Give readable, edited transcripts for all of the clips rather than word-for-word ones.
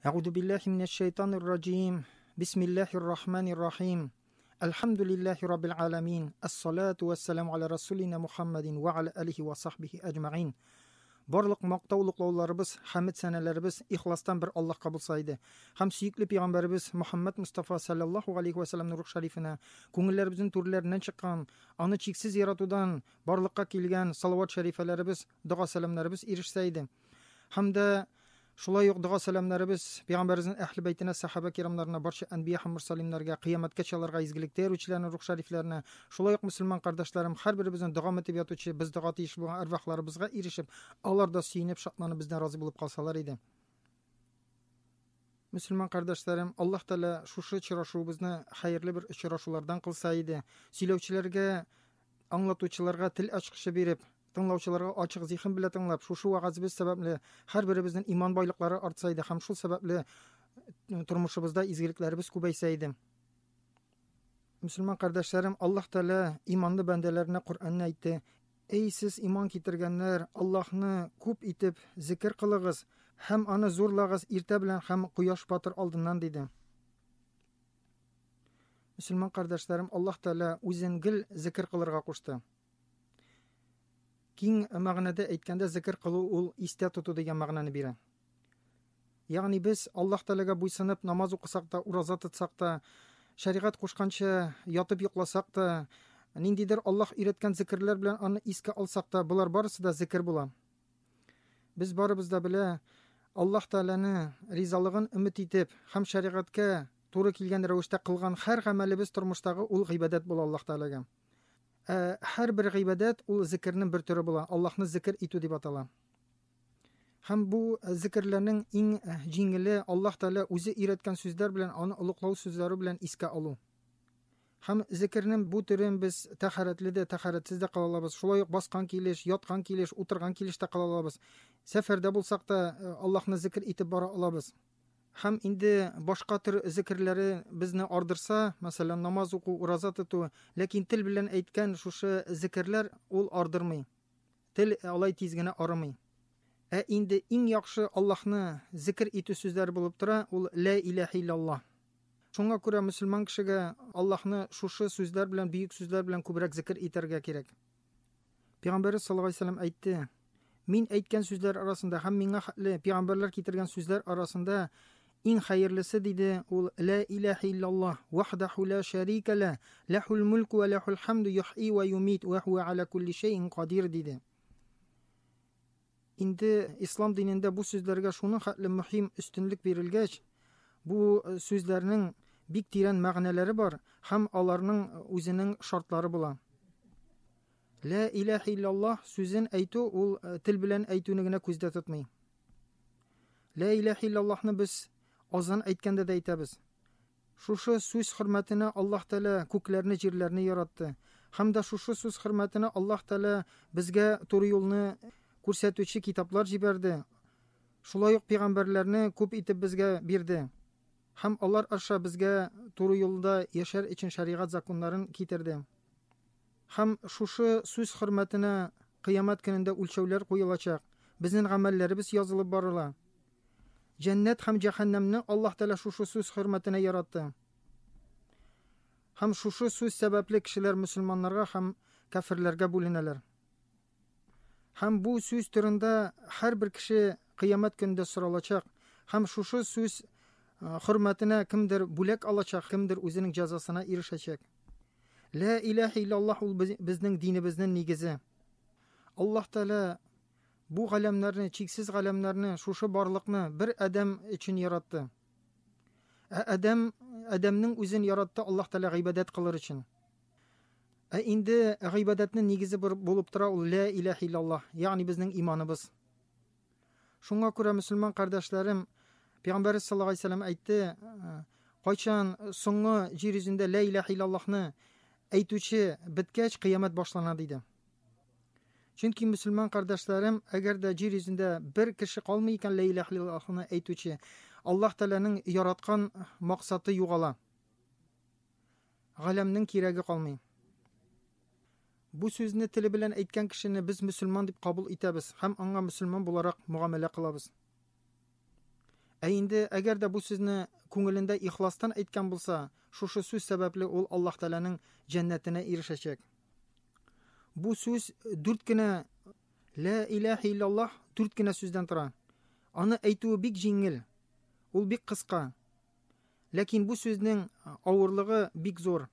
Әгуду биллахи минәш шайтанир раҗим. Бисмиллахир рахманир рахим. Әлхәмдүлиллахи раббил аламин. Ассалату вассаламу аля расулина Мухаммадин ва аля алихи ва сахбихи әҗмәгин. Барлык мактау улуклауларыбыз, хәмд сәнәләребез ихластан бер Аллаһка булса иде. Һәм сөекле пәйгамбәребез Мухаммад Мустафа саллаллаһу алейхи ва саллямның рух шәрифенә, күңелләребезнең түрләреннән чыккан, аны чиксез яратудан барлыкка килгән салават шәрифәләребез, дога сәламнәребез ирешсә иде. Һәм дә шулай ук дога сәламнәребез пәйгамбәребезнең әһле бәйтенә, сахаба кирамнарына, барча әнбия һәм мурсалимнәргә, кыямәткәчә аларга изгелектә йөрүчеләрнең рух шәрифләренә, шулай ук мөселман кардәшләрем, һәрберебезнең дога итеп ятучы, без дога тиеш булган әрвахларыбызга ирешеп, алар да сөенеп, шатланып бездән разый булып калсалар иде. Мөселман кардәшләрем, Аллаһ Тәгалә шушы очрашуыбызны хәерле бер очрашулардан кылса иде. Сөйләүчеләргә, аңлатучыларга тел ачкычы биреп, тыңлаучыларга ачык зиһен белән тыңлап, шушы вәгазебез сәбәпле һәрберебезнең иман байлыклары артса иде һәм шул сәбәпле тормышыбызда изгелекләребез күбәйсә иде. Мөселман кардәшләрем, Аллаһ Тәгалә иманлы бәндәләренә Коръәнне әйтте: "Эй сез иман китергәннәр, Аллаһны күп итеп зикер кылыгыз һәм аны зурлагыз иртә белән һәм кояш батыр алдыннан", диде. Мөселман кардәшләрем, Аллаһ Тәгалә үзен гел зикер кылырга кушты. Киң мәгънәдә әйткәндә, зикер кылу ул истә тоту дигән мәгънәне бирә. Ягъни без Аллаһ Тәгаләгә буйсынып намаз укысак та, ураза тотсак та, шәригать кушканча ятып йокласак та, ниндидер Аллаһ өйрәткән зикерләр белән аны искә алсак та, болар барысы да зикер була. Без барыбыз да белә, Аллаһ Тәгаләне ризалыгын өмет итеп һәм шәригатькә туры килгән рәвештә кылган һәр гамәлебез тормыштагы ул гыйбадәт була Аллаһ Тәгаләгә. Ә һәрбер гыйбадәт ул зикернең бер төре була, Аллаһны зикер итү дип атала. Һәм бу зикерләрнең иң җиңеле Аллаһ Тәгалә үзе өйрәткән сүзләр белән аны олуглау сүзләре белән искә алу. Һәм зикернең бу төрен без тәһарәтле дә, тәһарәтсез дә кыла алабыз. Шулай ук баскан килеш, яткан килеш, утырган килеш тә кыла алабыз. Сәфәрдә булсак та Аллаһны зикер итеп бара алабыз. Һәм инде башка төр зикерләре безне ардырса, мәсәлән, намаз уку, ураза тоту, ләкин тел белән әйткән шушы зикерләр ул ардырмый. Тел алай тиз генә арымый. Ә инде иң яхшы Аллаһны зикер итү сүзләре булып тора, ул лә иләһә илляллаһ. Шуңа күрә мөселман кешегә Аллаһны шушы сүзләр белән, бөек сүзләр белән күбрәк зикер итәргә кирәк. Пәйгамбәрбез саллаллаһу алейһи вәсәлләм әйтте: Мин әйткән сүзләр арасында һәм миңа хәтле пәйгамбәрләр китергән сүзләр арасында иң хәерлесе, диде, ул лә иләһә илляллаһ, вахдаху ла шәрикә лә, ләхул мулку ва ләхул хамду юхйи ва юмит ва хуа аля кулли шәйин кадир, диде. Инде ислам динендә бу сүзләргә шуның хәтле мөһим өстенлек бирелгәч, бу сүзләрнең бик тирән мәгънәләре бар һәм аларның үзенең шартлары була. Лә иләһә илляллаһ сүзен әйтү ул тел белән әйтүне генә күздә тотмый. Лә иләһә илляллаһны без азан әйткәндә дә әйтәбез. Шушы сүз хөрмәтенә Аллаһ Тәгалә күкләрне, җирләрне яратты. Һәм дә шушы сүз хөрмәтенә Аллаһ Тәгалә безгә туры юлны күрсәтүче китаплар җибәрде. Шулай ук пәйгамбәрләрне күп итеп безгә бирде. Һәм алар аша безгә туры юлда яшәр өчен шәригать законнарын китерде. Һәм шушы сүз хөрмәтенә кыямәт көнендә үлчәүләр куелачак, безнең гамәлләребез язылып барыла. Җәннәт һәм җәһәннәмне Аллаһ Тәгалә шушы сүз хөрмәтенә яратты. Һәм шушы сүз сәбәпле кешеләр мөселманнарга һәм кәферләргә бүленәләр. Һәм бу сүз турында һәрбер кеше кыямәт көнендә соралачак. Һәм шушы сүз хөрмәтенә кемдер бүләк алачак, кемдер үзенең җәзасына ирешәчәк. Лә иләһә илляллаһ ул безнең динебезнең нигезе. Аллаһ Тәгалә бу галәмнәрне, чиксез галәмнәрне, шушы барлыкны бер адәм өчен яратты. Ә адәм, адәмнең үзен яратты Аллаһ Тәгалә гыйбадәт кылыр өчен. Ә инде гыйбадәтнең нигезе булып тора ул лә иләһә илляллаһ, ягъни безнең иманыбыз. Шуңа күрә мөселман кардәшләрем, Пәйгамбәрбез саллаллаһу алейһи вәсәлләм әйтте, кайчан соңгы җир йөзендә лә иләһә илляллаһны әйтүче беткәч, кыямәт башлана, диде. Чөнки мөселман кардәшләрем, әгәр дә җир йөзендә бер кеше калмый икән лә иләһә илляллаһны әйтүче, Аллаһ Тәгаләнең яраткан максаты югала. Галәмнең кирәге калмый. Бу сүзне теле белән әйткән кешене без мөселман дип кабул итәбез һәм аңа мөселман буларак мөгамәлә кылабыз. Ә инде әгәр дә бу сүзне күңелендә ихластан әйткән булса, шушы сүз сәбәпле ул Аллаһ Тәгаләнең җәннәтенә ирешәчәк. Бу сүз дүрт кенә Лә иләһә иллаллаһ дүрт кенә сүздән тора. Аны әйтүе бик җиңел. Ул бик кыска. Ләкин бу сүзнең авырлыгы бик зур.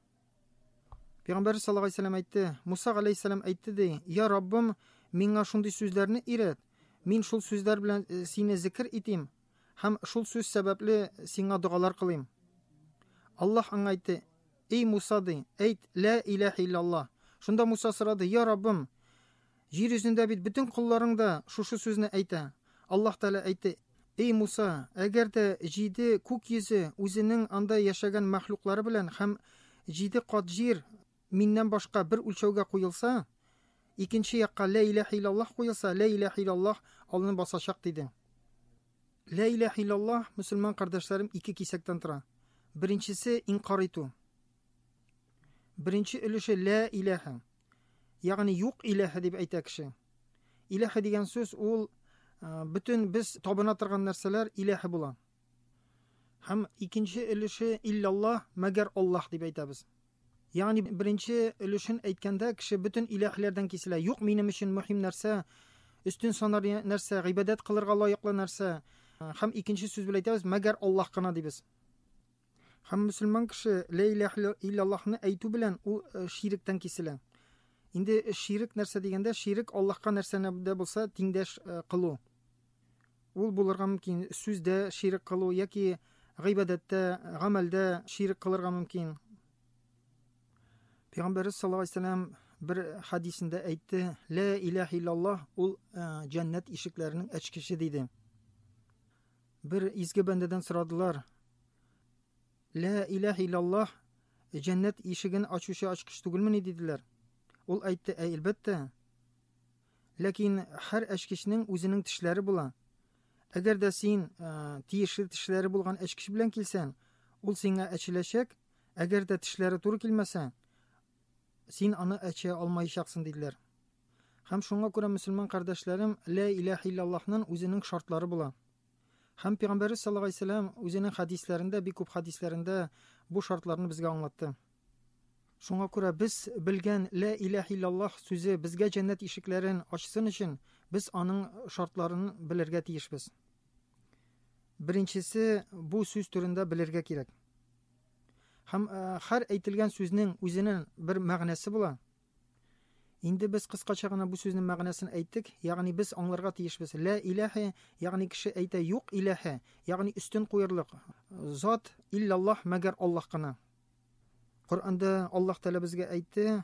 Пәйгамбәр саллаллаһу алейһи вәсәлләм әйтте, Муса галәйһиссәлам әйтте ди, "Я Раббым, миңа шундый сүзләрне өйрәт, мин шул сүзләр белән э, сине зикер итим һәм шул сүз сәбәпле сиңа догалар кылыйм." Аллаһ аңа әйтте, "Эй Муса ди, әйт ла илаһа иллаллаһ." Шунда Муса сорады, "Я Раббым, җир йөзендә бит бөтен колларың да шушы сүзне әйтә." Аллаһ Тәгалә әйтте, Эй Муса, әгәр дә җиде күк йөзе үзенең анда яшәгән мәхлуклары белән һәм җиде кат җир миннән башка бер үлчәүгә куелса, икенче якка лә иләһә иллаллаһ куелса, лә иләһә иллаллаһ алны басачак, диде. Лә иләһә иллаллаһ, мөселман кардәшләрем, ике кисәктән тора. Беренчесе инкар итү. Беренче өлеше лә иләһә. Ягъни юк иләһә дип әйтә кеше. Иләһә дигән сүз ул бөтен без табына торган нәрсәләр иләһе була. Һәм икенче өлеше иллаллаһ, мәгәр Аллаһ дип әйтәбез. Ягъни беренче өлешен әйткәндә кеше бөтен иләһләрдән киселә. Юк минем өчен мөһим нәрсә, өстен санар нәрсә, гыйбадәт кылырга лаеклы нәрсә. Һәм икенче сүз белән әйтәбез, мәгәр Аллаһ кына дибез. Һәм мөселман кеше лә иләһә иллаллаһны әйтү белән ул э, ширектән киселә. Инде ширек нәрсә дигәндә, ширек Аллаһка нәрсәне дә булса тиңдәш э, кылу. Ул булырга мөмкин сүздә ширек кылу яки гыйбадәттә, гамәлдә ширек кылырга мөмкин. Пәйгамбәрбез саллаллаһу алейһи вәсәлләм бер хадисендә әйтте: "Лә иләһә иллаллаһ ул э, җәннәт ишекләренең ачкычы" диде. Бер изге бәндәдән сорадылар: Лә иләһ иллаллаһ җәннәт ишеген ачучы ачкыч түгелмени диделәр. Ул әйтте: Әй, әлбәттә. Ләкин һәр ачкычның үзенең тешләре була. Әгәр дә син э, тиешле тешләре булган ачкыч белән килсәң, ул сиңа әчеләчәк. Әгәр дә тешләре туры килмәсә, син аны әчә алмаячаксың диделәр. Һәм шуңа күрә мөселман кардәшләрем, лә иләһә иллаллаһның үзенең шартлары була. Һәм Пәйгамбәрбез саллаллаһу алейһи вәсәлләм үзенең хәдисләрендә, бик күп хәдисләрендә бу шартларны безгә аңлатты. Шуңа күрә без белгән лә иләһә иллаллаһ сүзе безгә җәннәт ишекләрен ачсын өчен, без аның шартларын белергә тиешбез. Беренчесе, бу сүз турында белергә кирәк. Һәм э, һәр әйтелгән сүзнең үзенең бер мәгънәсе була. Инде без кыскача гына бу сүзнең мәгънәсен әйттек, ягъни без аңларга тиешбез. Лә иләһә, ягъни кеше әйтә юк иләһә, ягъни өстен куерлык зат иллаллаһ, мәгәр Аллаһ кына. Коръәндә Аллаһ Тәгалә безгә әйтте,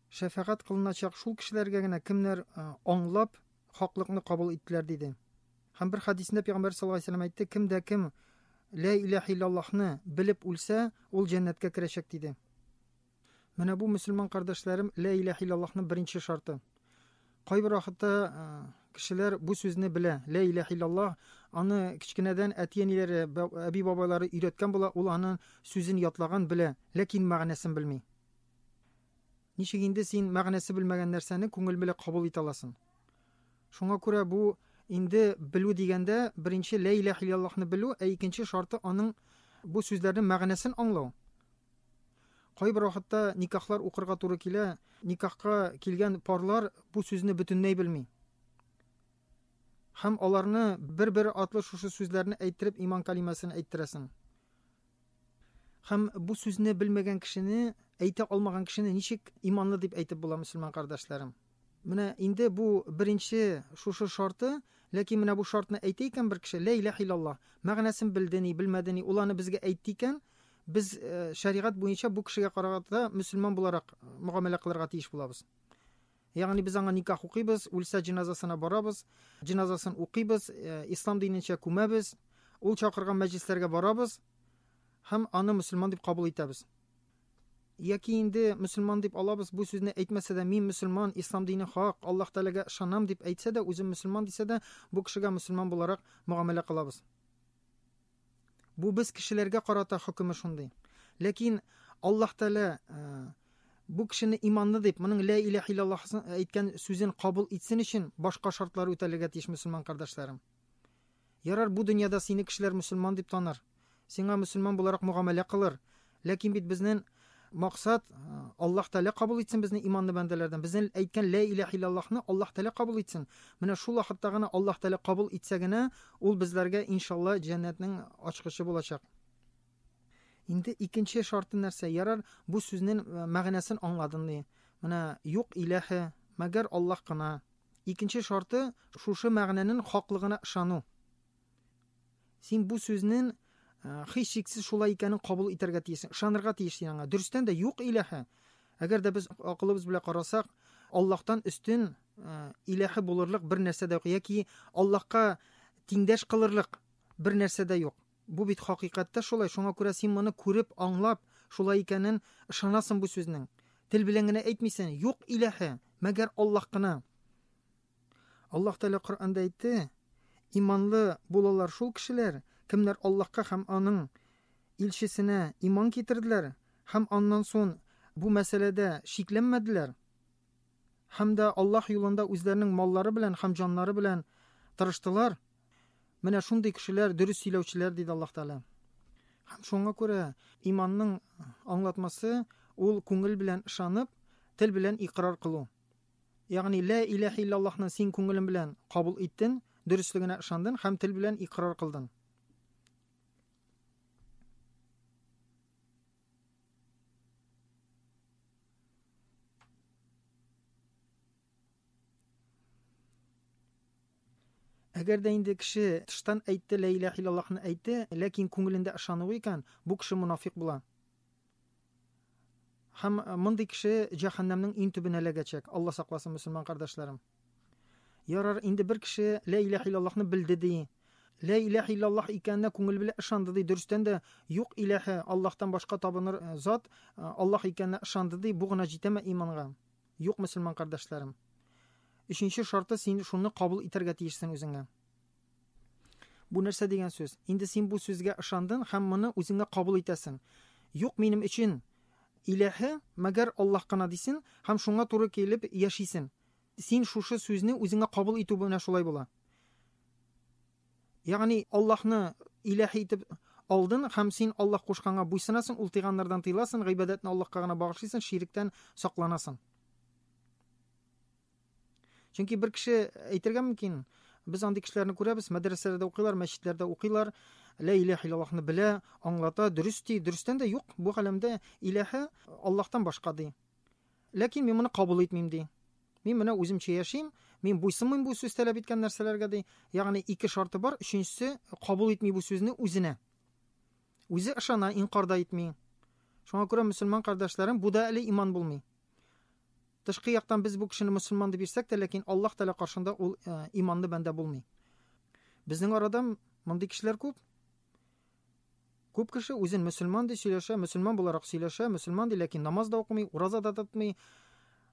шәфәгать кылыначак шул кешеләргә генә, кемнәр э, аңлап хаклыкны кабул иттеләр диде. Һәм бер хәдисендә Пәйгамбәр саллаллаһу алейһи вәсәлләм әйтте, кем дә кем лә иләһә иллаллаһны белеп үлсә, ул җәннәткә керәчәк диде. Менә бу мөселман кардәшләрем лә иләһә иллаллаһның беренче шарты. Кайбер вакытта э, кешеләр бу сүзне белә. Лә иләһә иллаллаһ аны кечкенәдән әти-әниләре, әби-бабайлары өйрәткән була, ул аның сүзен ятлаган, белә, ләкин мәгънәсен белми. Ничек инде син мәгънәсе белмәгән нәрсәне күңел белән кабул итә аласың? Шуңа күрә бу инде белү дигәндә беренче лә иләһә иллаллаһны белү, ә икенче шарты аның бу сүзләрнең мәгънәсен аңлау. Кайбер вакытта никахлар укырга туры килә, никахка килгән парлар бу сүзне бөтенләй белми. Һәм аларны бер-бер атлы шушы сүзләрне әйттереп иман калимәсен әйттерәсең. Һәм бу сүзне белмәгән кешене, әйтә алмаган кешене ничек иманлы дип әйтеп була, мөселман кардәшләрем? Менә инде бу беренче шушы шарты, ләкин менә бу шартны әйтә икән бер кеше, лә иләһ иллаллаһ, мәгънәсен белде ни, белмәде ни, ул аны безгә әйтте икән, без э, шәригать буенча бу кешегә карата мөселман буларак э, мөгамәлә кылырга тиеш булабыз. Ягъни без аңа никах укыйбыз, үлсә җеназасына барабыз, җеназасын укыйбыз, э, ислам диненчә күмәбез, ул чакырган мәҗлесләргә барабыз һәм аны мөселман дип кабул итәбез. Яки инде мөселман дип алабыз, бу сүзне әйтмәсә дә, мин мөселман, ислам дине хак, Аллаһ Тәгаләгә ышанам дип әйтсә дә, үзем мөселман дисә дә, бу кешегә мөселман буларак мөгамәлә кылабыз. Бу без кешеләргә карата хөкеме шундый. Ләкин Аллаһ Тәгалә э, бу кешене иманлы дип, моның лә иләһ иллаллаһ әйткән сүзен кабул итсен өчен башка шартлар үтәлергә тиеш мөселман кардәшләрем. Ярар, бу дөньяда сине кешеләр мөселман дип таныр. Сиңа мөселман буларак мөгамәлә кылыр. Ләкин бит безнең максат Аллаһ Тәгалә кабул итсен безне иманлы бәндәләрдән. Безнең әйткән лә илаһ иллаллаһны Аллаһ Тәгалә кабул итсен. Менә шул вакытта гына Аллаһ Тәгалә кабул итсә генә, ул безләргә иншалла җәннәтнең ачкычы булачак. Инде икенче шарты нәрсә? Ярар, бу сүзнең мәгънәсен аңладың ди. Менә юк илаһе, мәгәр Аллаһ кына. Икенче шарты шушы мәгънәнең хаклыгына ышану. Син бу сүзнең һичшиксез шулай икәнен кабул итәргә тиешсең, ышанырга тиешсең аңа. Дөрестән дә юк илаһе. Әгәр дә без акылыбыз белән карасак, Аллаһтан өстен илаһе булырлык бер нәрсә дә юк яки Аллаһка тиңдәш кылырлык бер нәрсә дә юк. Бу бит хакыйкатьтә шулай, шуңа күрә син моны күреп, аңлап, шулай икәнен ышанасың бу сүзнең. Тел белән генә әйтмисең, юк илаһе, мәгәр Аллаһ кына. Аллаһ Тәгалә Коръәндә әйтте, иманлы булалар шул кешеләр, кемнәр Аллаһка һәм аның илчесенә иман китерделәр һәм аннан соң бу мәсьәләдә шикләнмәделәр һәм дә Аллаһ юлында үзләренең маллары белән һәм җаннары белән тырыштылар. Менә шундый кешеләр дөрес сөйләүчеләр, диде Аллаһ Тәгалә. Һәм шуңа күрә иманның аңлатмасы ул күңел белән ышанып, тел белән икърар кылу. Ягъни лә иләһә иллаллаһны син күңелең белән кабул иттең, дөреслегенә ышандың һәм тел белән икърар кылдың. Әгәр дә инде кеше тыштан әйтте, лә иләһә иллаллаһны әйтте, ләкин күңелендә ышануы икән, бу кеше монафик була. Һәм мондый кеше җәһәннәмнең иң төбенә эләгәчәк. Алла сакласын, мөселман кардәшләрем. Ярар, инде бер кеше лә иләһә иллаллаһны белде ди. Лә иләһә иллаллаһ икәненә күңел белән ышанды ди. Дөрестән дә юк иләһе, Аллаһтан башка табыныр зат Аллаһ икәненә ышанды ди. Бу гына җитәме иманга? Юк, мөселман кардәшләрем. Өченче шарты син шуны кабул итәргә тиешсең үзеңә. Бу нәрсә дигән сүз? Инде син бу сүзгә ышандың һәм моны үзеңә кабул итәсең. Юк минем өчен иләһе, мәгәр Аллаһ кына дисең һәм шуңа туры килеп яшисең. Син шушы сүзне үзеңә кабул итү менә шулай була. Ягъни Аллаһны иләһ итеп алдың һәм син Аллаһ кушканга буйсынасың, ул тыйганнардан тыеласың, гыйбадәтне Аллаһка гына багышлыйсың, ширектән сакланасың. Чөнки бер кеше әйтергә мөмкин, без андый кешеләрне күрәбез, мәдрәсәләрдә укыйлар, мәчетләрдә укыйлар, лә иләһ иллаллаһны белә, аңлата, дөрес ди, дөрестән дә юк, бу галәмдә иләһе Аллаһтан башка ди. Ләкин мин моны кабул итмим ди. Мин менә үземчә яшим, мин буйсынмыйм бу сүз таләп иткән нәрсәләргә ди. Ягъни ике шарты бар, өченчесе кабул итми бу сүзне үзенә. Үзе ышана, инкар да итми. Шуңа күрә мөселман кардәшләрем, бу да әле иман булмый. Тышкы яктан без бу кешене мөселман дип йөрсәк тә, ләкин Аллаһ Тәгалә каршында ул иманлы бәндә булмый. Безнең арада мондый кешеләр күп. Күп кеше үзен мөселман ди сөйләшә, мөселман буларак сөйләшә, мөселман ди, ләкин намаз да укымый, ураза да тотмый,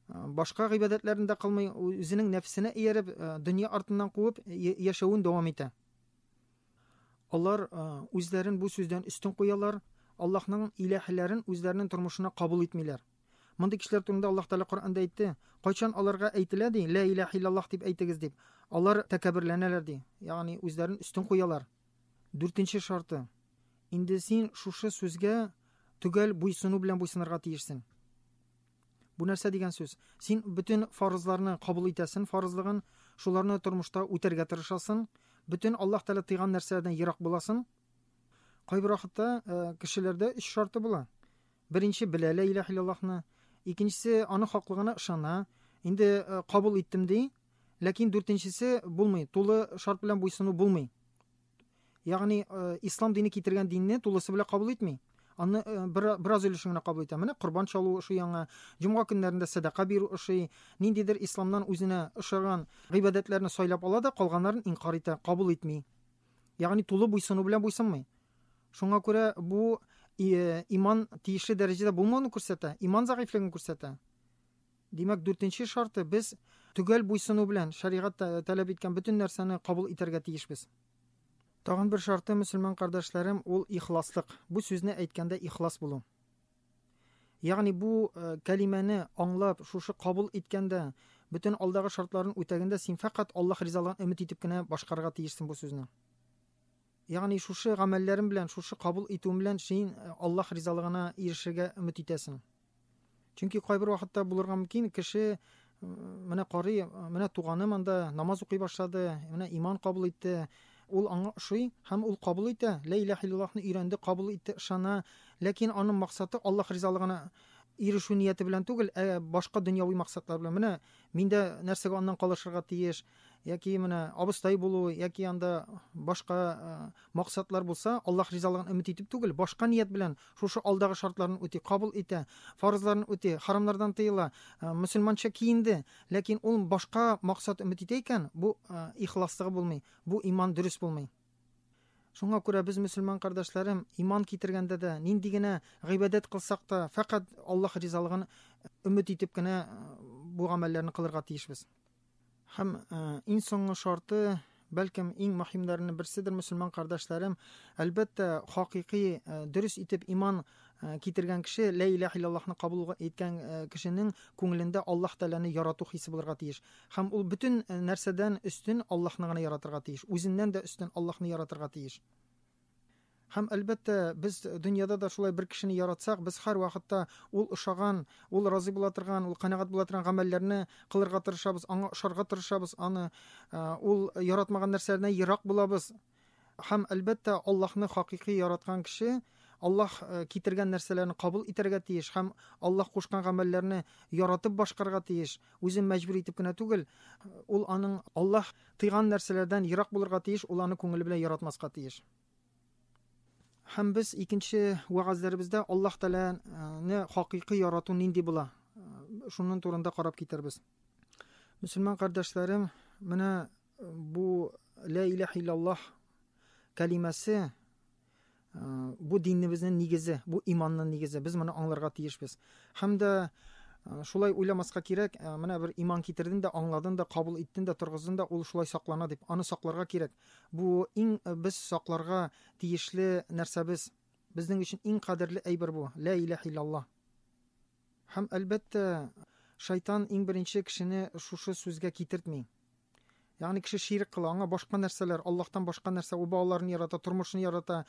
башка гыйбадәтләрен дә кылмый, үзенең нәфсенә ияреп, дөнья артыннан куып яшәвен дәвам итә. Алар үзләрен бу сүздән өстен куялар, Аллаһның иләһләрен үзләренең тормышына кабул итмиләр. Мондый кешеләр турында Аллаһ Тәгалә Коръәндә әйтте, кайчан аларга әйтелә ди, лә иләһ иллаллаһ дип әйтегез дип, алар тәкәбберләнәләр ди, ягъни үзләрен өстен куялар. Дүртенче шарты. Инде син шушы сүзгә төгәл буйсыну белән буйсынырга тиешсең. Бу нәрсә дигән сүз? Син бөтен фарызларны кабул итәсең, фарызлыгын, шуларны тормышта үтәргә тырышасың, бөтен Аллаһ Тәгалә тыйган нәрсәләрдән ерак буласың. Кайбер вакытта кешеләрдә өч шарты була. Беренче белә лә илаһ иллаллаһны, икенчесе аның хаклыгына ышана, инде кабул иттем ди, ләкин дүртенчесе булмый, тулы шарт белән буйсыну булмый. Ягъни ислам дине китергән динне тулысы белән кабул итми. Аны бераз өлешен генә кабул итә. Менә корбан чалу ошый аңа, җомга көннәрендә сәдака бирү ошый, ниндидер исламнан үзенә ошаган гыйбадәтләрне сайлап ала да, калганнарын инкар итә, кабул итми. Ягъни тулы буйсыну белән буйсынмый. Шуңа күрә бу иман тиешле дәрәҗәдә булмауны күрсәтә, иман зәгыйфьлеген күрсәтә. Димәк, дүртенче шарты без төгәл буйсыну белән шәригать таләп иткән бөтен нәрсәне кабул итәргә тиешбез. Тагын бер шарты, мөселман кардәшләрем, ул ихласлык. Бу сүзне әйткәндә ихлас булу. Ягъни бу кәлимәне аңлап, шушы кабул иткәндә, бөтен алдагы шартларын үтәгәндә син фәкать Аллаһ ризалыгын өмет итеп кенә башкарырга тиешсең бу сүзне. Ягъни шушы гамәлләрем белән, шушы кабул итүем белән син Аллаһ ризалыгына ирешергә өмет итәсең. Чөнки кайбер вакытта булырга мөмкин, кеше менә карый, менә туганым анда намаз укый башлады, менә иман кабул итте, ул аңа ошый һәм ул кабул итә, лә илаһ иллаллаһны өйрәнде, кабул итте, ышана, ләкин аның максаты Аллаһ ризалыгына ирешү нияте белән түгел, ә башка дөньяви максатлар белән. Менә мин дә нәрсәгә аннан калышырга тиеш, яки менә абыстай булу, яки анда башка э, максатлар булса, Аллаһ ризалыгын өмет итеп түгел, башка ният белән шушы алдагы шартларын үти, кабул итә, фарызларын үти, харамнардан тыела, э, мөселманча киенде, ләкин ул башка максат өмет итә икән, бу э, ихласлыгы булмый, бу иман дөрес булмый. Шуңа күрә без мөселман кардәшләрем, иман китергәндә дә, нинди генә гыйбадәт кылсак та, фәкать Аллаһ ризалыгын өмет итеп кенә бу гамәлләрне кылырга тиешбез. Һәм иң соңгы шарты, бәлкем иң мөһимнәренең берседер, мөселман кардәшләрем, әлбәттә, хакыйкый дөрес итеп иман китергән кеше, лә илаһ иллаллаһны кабул иткән кешенең күңелендә Аллаһ Тәгаләне ярату хисе булырга тиеш. Һәм ул бөтен нәрсәдән өстен Аллаһны гына яратырга тиеш. Үзеннән дә өстен Аллаһны яратырга тиеш. Һәм, әлбәттә, без дөньяда да шулай бер кешене яратсак, без һәрвакытта ул ошаган, ул разый була торган, ул канәгать була торган гамәлләрне кылырга тырышабыз, аңа ошарга тырышабыз, аны ул яратмаган нәрсәләрдән ерак булабыз. Һәм, әлбәттә, Аллаһны хакыйкый яраткан кеше Аллаһ китергән нәрсәләрне кабул итәргә тиеш һәм Аллаһ кушкан гамәлләрне яратып башкарырга тиеш, үзен мәҗбүр итеп кенә түгел, ул аның Аллаһ тыйган нәрсәләрдән ерак булырга тиеш, ул аны күңеле белән яратмаска тиеш. Һәм без икенче вәгазьләребездә Аллаһ Тәгаләне хакыйкый ярату нинди була, шуның турында карап китербез. Мөселман кардәшләрем, менә бу лә илаһ иллаллаһ кәлимәсе бу динебезнең нигезе, бу иманның нигезе. Без моны аңларга тиешбез. Һәм дә шулай уйламаска кирәк, менә бер иман китердең дә, аңладың да, кабул иттең дә, торгыздың да, ул шулай саклана дип. Аны сакларга кирәк. Бу иң без сакларга тиешле нәрсәбез. Безнең өчен иң кадерле әйбер бу. Лә илаһ иллаллаһ. Һәм әлбәттә, шайтан иң беренче кешене шушы сүзгә китертми. Ягъни кеше ширк кыла, аңа башка нәрсәләр, Аллаһтан башка нәрсә, ул балаларын ярата, тормышын ярата,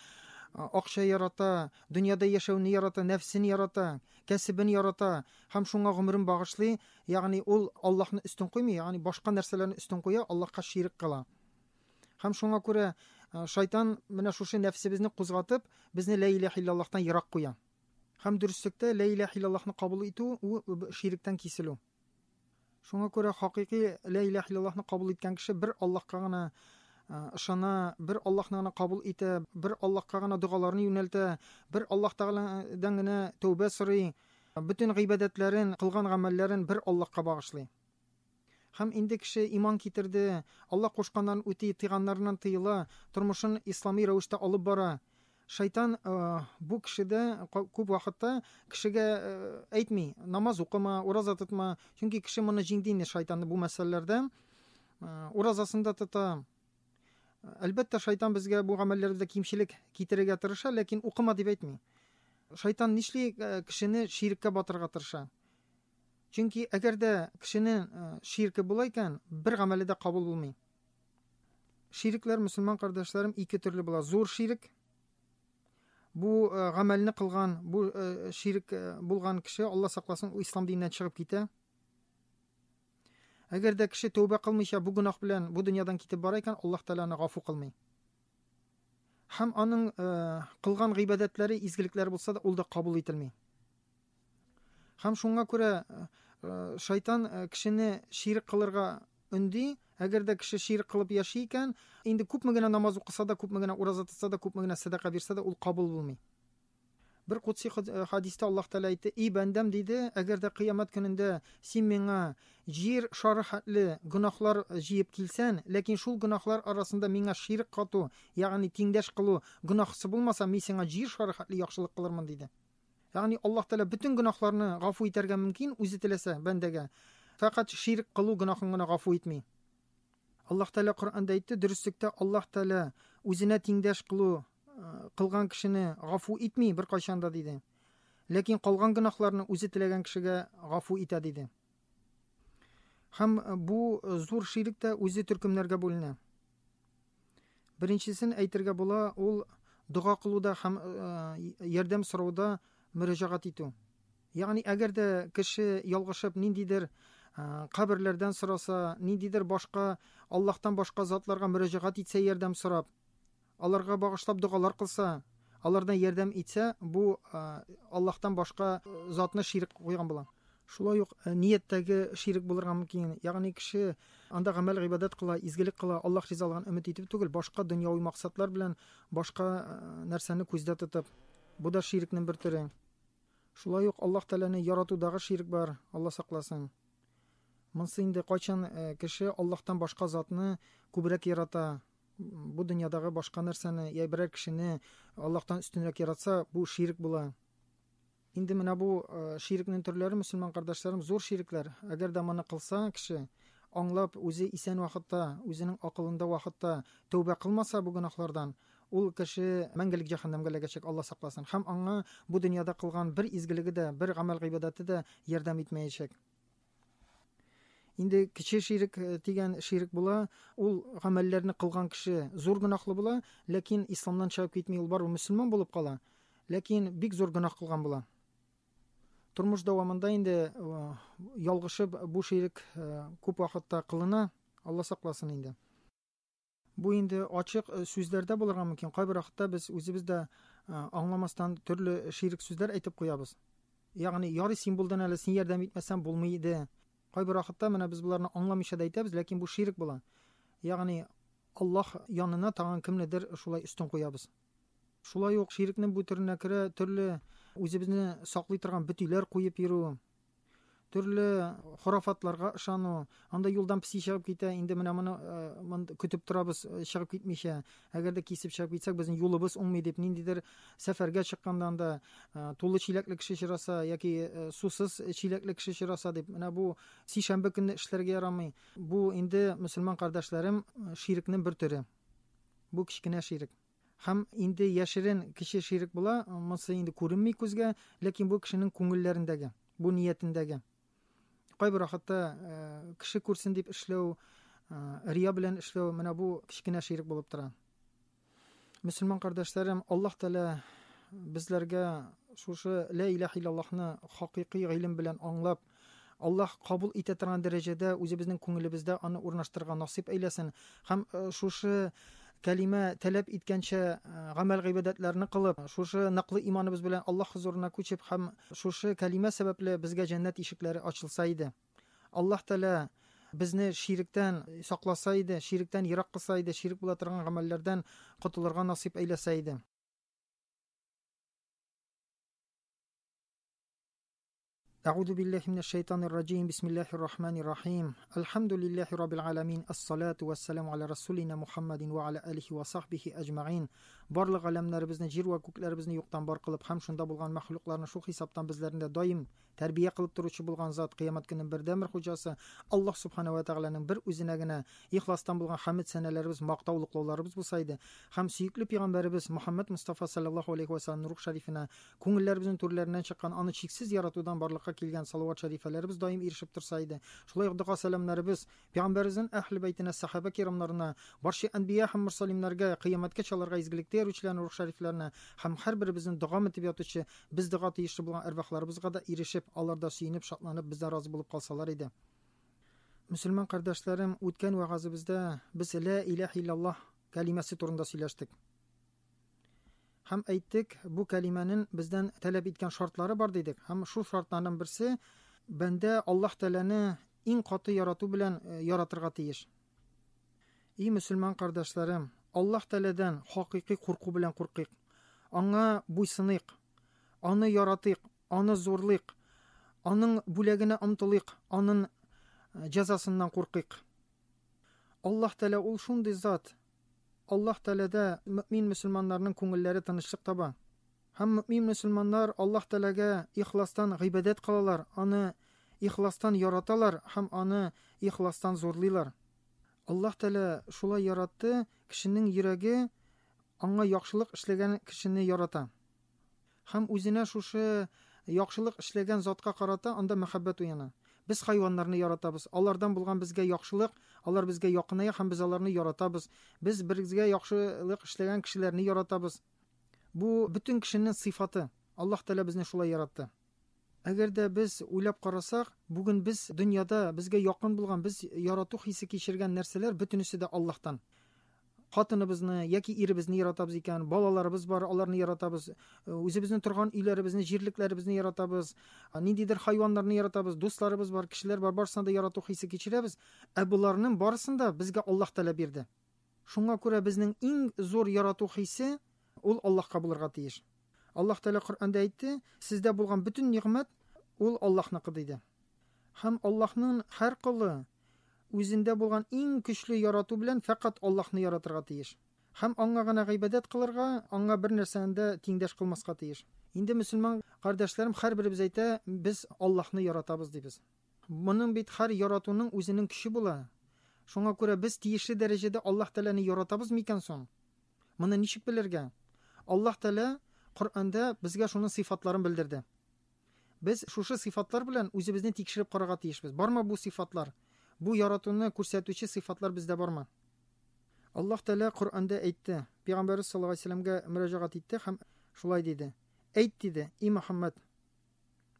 акча ярата, дөньяда яшәүне ярата, нәфсен ярата, кәсебен ярата һәм шуңа гомерен багышлый. Ягъни ул Аллаһны өстен куймый, ягъни башка нәрсәләрне өстен куя, Аллаһка ширк кыла. Һәм шуңа күрә шайтан менә шушы нәфсебезне кузгатып, безне лә илаһ иллаллаһтан ерак куя. Һәм дөреслектә лә илаһ иллаллаһны кабул итү ул ширектән киселү. Шуңа күрә хакыйкый лә илаһ иллаллаһны кабул иткән кеше бер Аллаһка гына ышана, бер Аллаһны гына кабул итә, бер Аллаһка гына догаларын юнәлтә, бер Аллаһ Тәгаләдән генә тәүбә сорый, бөтен гыйбадәтләрен, кылган гамәлләрен бер Аллаһка багышлый. Һәм инде кеше иман китерде, Аллаһ кушканнарын үти, тыйганнарыннан тыела, тормышын ислами рәвештә алып бара. Шайтан бу кешедә күп вакытта кешегә әйтми, намаз укыма, ураза тотма, чөнки кеше моны җиңде инде шайтанны бу мәсьәләләрдә. Уразасын да тота. Әлбәттә, шайтан безгә бу гамәлләрдә кимчелек китерергә тырыша, ләкин укыма дип әйтми. Шайтан нишли кешене ширккә батырырга тырыша. Чөнки әгәр дә кешенең ширке була икән, бер гамәле дә кабул булмый. Ширекләр, мөселман кардәшләрем, ике төрле була. Зур ширек, бу гамәлне кылган, бу ширек булган кеше, Алла сакласын, ул ислам диненнән чыгып китә. Әгәр дә кеше тәүбә кылмыйча бу гөнаһ белән бу дөньядан китеп бара икән, Аллаһ Тәгалә аны гафу кылмый. Һәм аның кылган гыйбадәтләре, изгелекләре булса да, ул да кабул ителми. Һәм шуңа күрә шайтан кешене ширк кылырга өнди. Әгәр дә кеше ширк кылып яши икән, инде күпме генә намаз укыса да, күпме генә ураза тотса да, күпме генә сәдака бирсә дә, ул кабул булмый. Бер кудси хадистә Аллаһ Тәгалә әйтте: "И бәндәм, диде, әгәр дә кыямәт көнендә син миңа җир шары хәтле гөнаһлар җыеп килсән, ләкин шул гөнаһлар арасында миңа ширк кату, ягъни тиңдәш кылу гөнаһысы булмаса, мин сиңа җир шары хәтле яхшылык кылырмын", диде. Ягъни Аллаһ Тәгалә бөтен гөнаһларны гафу итәргә мөмкин, үзе теләсә, бәндәгә. Фәкать ширк кылу гөнаһын гына гафу итми. Аллаһ Тәгалә Коръәндә әйтте, дөреслектә Аллаһ Тәгалә үзенә тиңдәш кылу э, кылган кешене гафу итми беркайчан да диде. Ләкин калган гөнаһларны үзе теләгән кешегә гафу итә диде. Һәм э, бу э, зур ширек тә үзе төркемнәргә бүленә. Беренчесен әйтергә була, ул дога кылуда һәм ярдәм сорауда мөрәҗәгать итү. Ягъни әгәр дә кеше ялгышып ниндидер каберләрдән сораса, ниндидер башка Аллаһтан башка затларга мөрәҗәгать итсә ярдәм сорап, аларга багышлап догалар кылса, алардан ярдәм итсә, бу Аллаһтан башка затны ширек куйган була. Шулай ук нияттәге ширек булырга мөмкин. Ягъни кеше анда гамәл гыйбадәт кыла, изгелек кыла, Аллаһ ризалыгын өмет итеп түгел, башка дөньяви максатлар белән башка нәрсәне күздә тотып. Бу да ширекнең бер төре. Шулай ук Аллаһ Тәгаләне яратудагы ширек бар, Алла сакласын. Монсы инде кайчан кеше Аллаһтан башка затны күбрәк ярата, бу дөньядагы башка нәрсәне я берәр кешене Аллаһтан өстенрәк яратса, бу ширек була. Инде менә бу ширекнең төрләре, мөселман кардәшләрем, зур ширекләр. Әгәр дә моны кылса кеше, аңлап, үзе исән вакытта, үзенең акылында вакытта тәүбә кылмаса бу гөнаһлардан, ул кеше мәңгелек җәһәннәмгә эләгәчәк, Алла сакласын. Һәм аңа бу дөньяда кылган бер изгелеге дә, бер гамәл гыйбадәте дә ярдәм итмәячәк. Инде кече ширек дигән ширек була, ул гамәлләрне кылган кеше зур гөнаһлы була, ләкин исламнан чыгып китми, ул барыбер мөселман булып кала, ләкин бик зур гөнаһ кылган була. Тормыш дәвамында инде ялгышып бу ширек күп вакытта кылына, Алла сакласын инде. Бу инде ачык сүзләрдә булырга мөмкин. Кайбер вакытта без үзебез дә аңламастан төрле ширек сүзләр әйтеп куябыз. Ягъни, ярый син булдың әле, син ярдәм итмәсәң булмый иде. Кайбер вакытта менә без боларны аңламыйча да әйтәбез, ләкин бу ширек була. Ягъни, Аллаһ янына тагын кемнедер шулай өстен куябыз. Шулай ук ширекнең бу төренә керә төрле үзебезне саклый торган бөтиләр куеп йөрү, төрле хорафатларга ышану, анда юлдан песи чыгып китә, инде менә моны көтеп торабыз чыгып китмичә. Әгәр дә кисеп чыгып китсәк, безнең юлыбыз уңмый дип, ниндидер сәфәргә чыкканда анда тулы чиләкле кеше очраса яки сусыз чиләкле кеше очраса дип, менә бу сишәмбе көнне эшләргә ярамый. Бу инде, мөселман кардәшләрем, ширекнең бер төре. Бу кечкенә ширек. Һәм инде яшерен кече ширек була, монысы инде күренми күзгә, ләкин бу кешенең күңелләрендәге, бу ниятендәге. Кайбер вакытта кеше күрсен дип эшләү, рия белән эшләү, менә бу кечкенә ширек булып тора. Мөселман кардәшләрем, Аллаһ Тәгалә безләргә шушы ла илаһ иллаллаһны хакыйкый гыйлем белән аңлап, Аллаһ кабул итә торган дәрәҗәдә үзебезнең күңелебездә аны урнаштырырга насыйп әйләсен. Һәм шушы кәлимә таләп иткәнчә гамәл гыйбадәтләрне кылып, шушы ныклы иманыбыз белән Аллаһ хозурына күчеп һәм шушы кәлимә сәбәпле безгә җәннәт ишекләре ачылса иде. Аллаһ Тәгалә безне ширектән сакласа иде, ширектән ерак кылса иде, ширек була торган гамәлләрдән котылырга насыйп әйләсә иде. أعوذ بالله من الشيطان الرجيم بسم الله الرحمن الرحيم الحمد لله رب العالمين الصلاة والسلام على رسولنا محمد وعلى آله وصحبه أجمعين Барлык галәмнәребезне, җир вә күкләребезне юктан бар кылып һәм шунда булган мәхлукларны шул хисаптан безләрне дә даим тәрбия кылып торучы булган зат, кыямәт көненең бердәнбер хуҗасы Аллаһ субхана ва тәгаләнең бер үзенә генә ихластан булган хәмед сәнәләребез, мактау олуглауларыбыз булса иде һәм сөекле пәйгамбәребез Мөхәммәд Мостафа саллаллаһу алейхи ва сәлләмнең рух шәрифенә күңелләребезнең түрләреннән чыккан, аны чиксез яратудан барлыкка килгән салават шәрифәләребез даим ирешеп торса иде. Шулай ук дога сәламнәребез пәйгамбәребезнең әһле бәйтенә, сәхабә кирамнарына, барча әнбия һәм мөрсалимнәргә, кыямәткәчә аларга изгелектә йөрүчеләрнең рух шәрифләренә һәм һәрберебезнең дога итеп ятучы, без дога тиешле булган әрвахларыбызга да ирешеп, алар да сөенеп, шатланып, бездән разый булып калсалар иде. Мөселман кардәшләрем, үткән вәгазебездә без лә илаһ иллаллаһ кәлимәсе турында сөйләштек. Һәм әйттек, бу кәлимәнең бездән таләп иткән шартлары бар дидек. Һәм шул шартларның берсе бәндә Аллаһ Тәгаләне иң каты ярату белән яратырга тиеш. И мөселман кардәшләрем, Аллаһ Тәгаләдән хакыйкый курку белән куркыйк. Аңа буйсыныйк, аны яратыйк, аны зурлыйк, аның бүләгенә омтылыйк, аның җәзасыннан куркыйк. Аллаһ Тәгалә ул шундый зат. Аллаһ Тәгаләдә мөмин мөселманнарның күңелләре тынычлык таба. Һәм мөмин мөселманнар Аллаһ Тәгаләгә ихластан гыйбадәт кылалар, аны ихластан яраталар һәм аны ихластан зурлыйлар. Аллаһ Тәгалә шулай яратты, кешенең йөрәге аңа яхшылык эшләгән кешене ярата. Һәм үзенә шушы яхшылык эшләгән затка карата анда мәхәббәт уяна. Без хайваннарны яратабыз. Алардан булган безгә яхшылык, алар безгә якыная һәм без аларны яратабыз. Без безгә яхшылык эшләгән кешеләрне яратабыз. Бу бөтен кешенең сыйфаты. Аллаһ Тәгалә безне шулай яратты. Әгәр дә без уйлап карасак, бүген без дөньяда безгә якын булган, без ярату хисе кичергән нәрсәләр бөтенесе дә Аллаһтан. Хатыныбызны яки иребезне яратабыз икән, балаларыбыз бар, аларны яратабыз, үзебезнең торган өйләребезне, җирлекләребезне яратабыз, ниндидер хайваннарны яратабыз, дусларыбыз бар, кешеләр бар, барысына да ярату хисе кичерәбез. Ә боларның барысын да безгә Аллаһ Тәгалә бирде. Шуңа күрә безнең иң зур ярату хисе ул Аллаһка булырга тиеш. Аллаһ Тәгалә Коръәндә әйтте, сездә булган бөтен нигъмәт ул Аллаһныкы диде. Һәм Аллаһның һәр колы үзендә булган иң көчле ярату белән фәкать Аллаһны яратырга тиеш. Һәм аңа гына гыйбадәт кылырга, аңа бер нәрсәне дә тиңдәш кылмаска тиеш. Инде мөселман кардәшләрем, һәрберебез әйтә, без Аллаһны яратабыз дибез. Моның бит һәр яратуның үзенең көче була. Шуңа күрә без тиешле дәрәҗәдә Аллаһ Тәгаләне яратабыз микән соң? Моны ничек белергә? Аллаһ Тәгалә Коръәндә безгә шуның сыйфатларын белдерде. Без шушы сыйфатлар белән үзебезне тикшереп карарга тиешбез. Бармы бу сыйфатлар? Бу яратуны күрсәтүче сыйфатлар бездә бармы? Аллаһ Тәгалә Коръәндә әйтте, Пәйгамбәрбез саллаллаһу алейһи вәсәлләмгә мөрәҗәгать итте һәм шулай диде: Әйт, диде, и Мөхәммәд,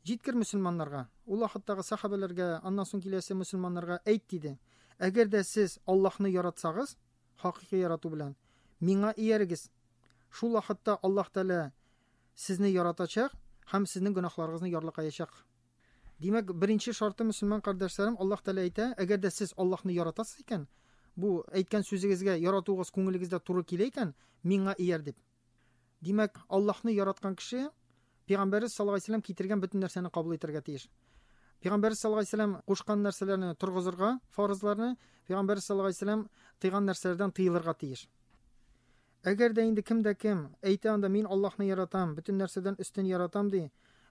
җиткер мөселманнарга, ул вакыттагы сахабәләргә, аннан соң киләсе мөселманнарга әйт, диде, әгәр дә сез Аллаһны яратсагыз, хакыйкый ярату белән, миңа иярегез. Шул вакытта Аллаһ Тәгалә сезне яратачак һәм сезнең гөнаһларыгызны ярлыкаячак. Димәк, беренче шарты, мөселман кардәшләрем, Аллаһ Тәгалә әйтә, әгәр дә сез Аллаһны яратасыз икән, бу әйткән сүзегезгә яратуыгыз күңелегездә туры килә икән, миңа ияр дип. Димәк, Аллаһны яраткан кеше Пәйгамбәрбез саллаллаһу алейһи вәсәлләм китергән бөтен нәрсәне кабул итәргә тиеш. Пәйгамбәрбез саллаллаһу алейһи вәсәлләм кушкан нәрсәләрне торгызырга, фарызларны, Пәйгамбәрбез саллаллаһу алейһи вәсәлләм тыйган нәрсәләрдән тыелырга тиеш. Әгәр дә инде кем дә кем әйтә анда мин Аллаһны яратам, бөтен нәрсәдән өстен яратам ди,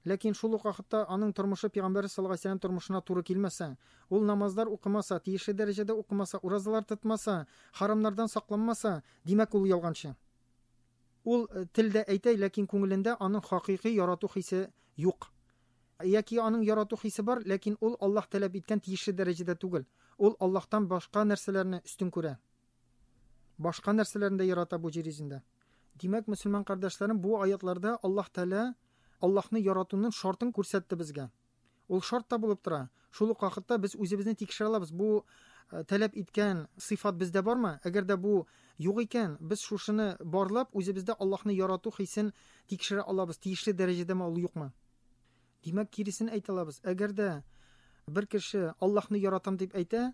ләкин шул ук вакытта аның тормышы пәйгамбәрбез саллаллаһу алейһи вәсәлләм тормышына туры килмәсә, ул намазлар укымаса, тиешле дәрәҗәдә укымаса, уразалар тотмаса, харамнардан сакланмаса, димәк ул ялганчы. Ул телдә әйтә, ләкин күңелендә аның хакыйкый ярату хисе юк. Яки аның ярату хисе бар, ләкин ул Аллаһ таләп иткән тиешле дәрәҗәдә түгел. Ул Аллаһтан башка нәрсәләрне өстен күрә. Башка нәрсәләрне дә ярата бу җир йөзендә. Димәк, мөселман кардәшләрем, бу аятларда Аллаһ Тәгалә Аллаһны яратуның шартын күрсәтте безгә. Ул шарт та булып тора. Шул ук вакытта без үзебезне тикшерә алабыз. Бу таләп иткән сыйфат бездә бармы? Әгәр дә бу юк икән, без шушыны барлап, үзебездә Аллаһны ярату хисен тикшерә алабыз. Тиешле дәрәҗәдәме ул, юкмы? Димәк, киресен әйтә алабыз. Әгәр дә бер кеше Аллаһны яратам дип әйтә,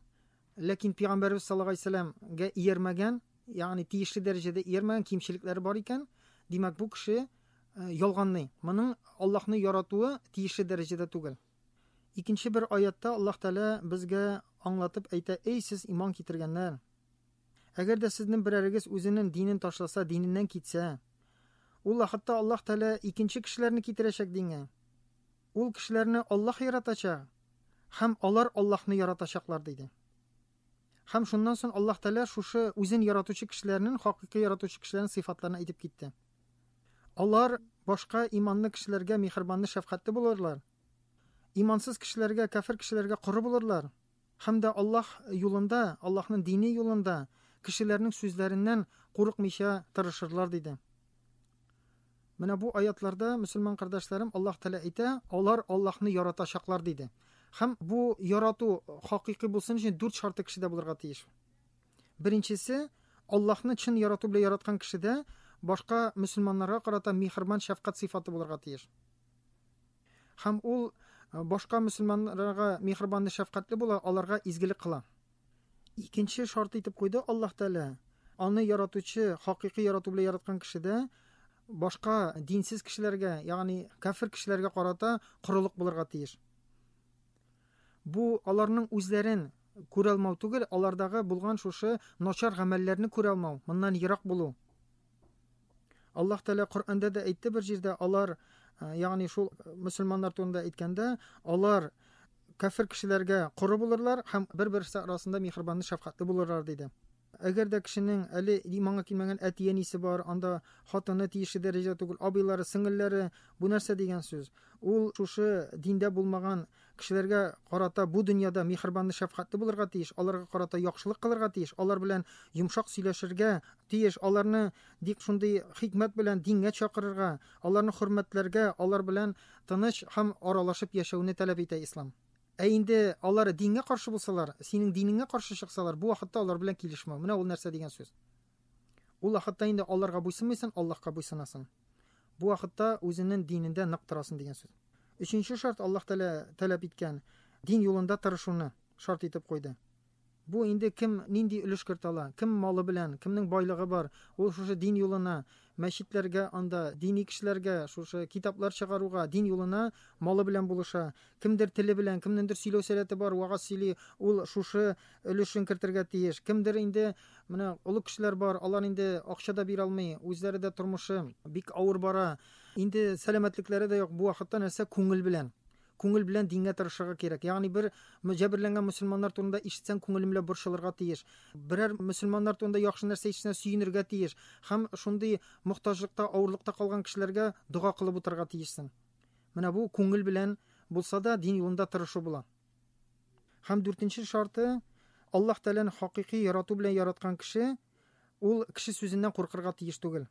ләкин Пәйгамбәрбез саллаллаһу алейһи вәсәлләмгә иярмәгән, ягъни тиешле дәрәҗәдә иярмәгән, кимчелекләре бар икән, димәк, бу кеше ялганлый. Моның Аллаһны яратуы тиешле дәрәҗәдә түгел. Икенче бер аятта Аллаһ Тәгалә безгә аңлатып әйтә: "Эй сез иман китергәннәр! Әгәр дә сезнең берәрегез үзенең динен ташласа, диненнән китсә, ул вакытта Аллаһ Тәгалә икенче кешеләрне китерәчәк дингә. Ул кешеләрне Аллаһ яратачак һәм алар Аллаһны яратачаклар, диде. Һәм шуннан соң Аллаһ Тәгалә шушы үзен яратучы кешеләрнең, хакыйкый яратучы кешеләрнең сыйфатларын әйтеп китте. Алар башка иманлы кешеләргә миһербанлы, шәфкатьле булырлар. Имансыз кешеләргә, кафир кешеләргә коры булырлар. Һәм дә Аллаһ юлында, Аллаһның дине юлында кешеләрнең сүзләреннән курыкмыйча тырышырлар, диде. Менә бу аятларда, мөселман кардәшләрем, Аллаһ Тәгалә әйтә, алар Аллаһны яратачаклар, диде. Һәм бу ярату хакыйкый булсын өчен дүрт шарты кешедә булырга тиеш. Беренчесе, Аллаһны чын ярату белән яраткан кешедә башка мөселманнарга карата миһербан, шәфкать сыйфаты булырга тиеш. Һәм ул башка мөселманнарга миһербанлы, шәфкатьле була, аларга изгелек кыла. Икенче шарт итеп куйды Аллаһ Тәгалә. Аны яратучы, хакыйкый ярату белән яраткан кешедә башка динсез кешеләргә, ягъни кафир кешеләргә карата корылык булырга тиеш. Бу аларның үзләрен күрә алмау түгел, алардагы булган шушы начар гамәлләрне күрә алмау, моннан ерак булу. Аллаһ Тәгалә Коръәндә дә әйтте бер җирдә, алар, ягъни шул мөселманнар турында әйткәндә, алар кафир кешеләргә коры булырлар һәм бер-берсе арасында миһербанлы, шәфкатьле булырлар диде. Әгәр дә кешенең әле иманга килмәгән әти-әнисе бар, анда хатыны тиешле дәрәҗәдә түгел, абыйлары, сеңелләре, бу нәрсә дигән сүз? Ул шушы диндә булмаган кешеләргә карата бу дөньяда миһербанлы, шәфкатьле булырга тиеш, аларга карата яхшылык кылырга тиеш, алар белән йомшак сөйләшергә тиеш, аларны дик шундый хикмәт белән дингә чакырырга, аларны хөрмәтләргә, алар белән тыныч һәм аралашып яшәүне таләп итә ислам. Ә инде алар дингә каршы булсалар, синең динеңә каршы чыксалар, бу вакытта алар белән килешмәү. Менә ул нәрсә дигән сүз. Ул вакытта инде аларга буйсынмыйсың, Аллаһка буйсынасың. Бу вакытта үзенең динендә нык торасың дигән сүз. Өченче шарт Аллаһ Тәгалә таләп иткән дин юлында тырышуны шарт итеп куйды. Бу инде кем нинди өлеш кертә ала, кем малы белән, кемнең байлыгы бар, ул шушы дин юлына, мәчетләргә анда, дини кешеләргә, шушы китаплар чыгаруга, дин юлына малы белән булыша. Кемдер теле белән, кемнеңдер сөйләү сәләте бар, вагаз сөйли, ул шушы өлешен кертергә тиеш. Кемдер инде менә олы кешеләр бар, алар инде акча да бирә алмый, үзләре дә тормышы бик авыр бара. Инде сәламәтлекләре дә юк. Бу вакытта нәрсә күңел белән. Күңел белән дингә тырышырга кирәк. Ягъни бер җәберләнгән мөселманнар турында ишетсәң, күңелем белән борчылырга тиеш. Берәр мөселманнар турында яхшы нәрсә ишетсәң, сөенергә тиеш. Һәм шундый мохтаҗлыкта, авырлыкта калган кешеләргә дога кылып утырырга тиешсең. Менә бу күңел белән булса да дин юлында тырышу була. Һәм дүртенче шарты Аллаһ Тәгаләне хакыйкый ярату белән яраткан кеше, ул кеше сүзеннән куркырга тиеш түгел.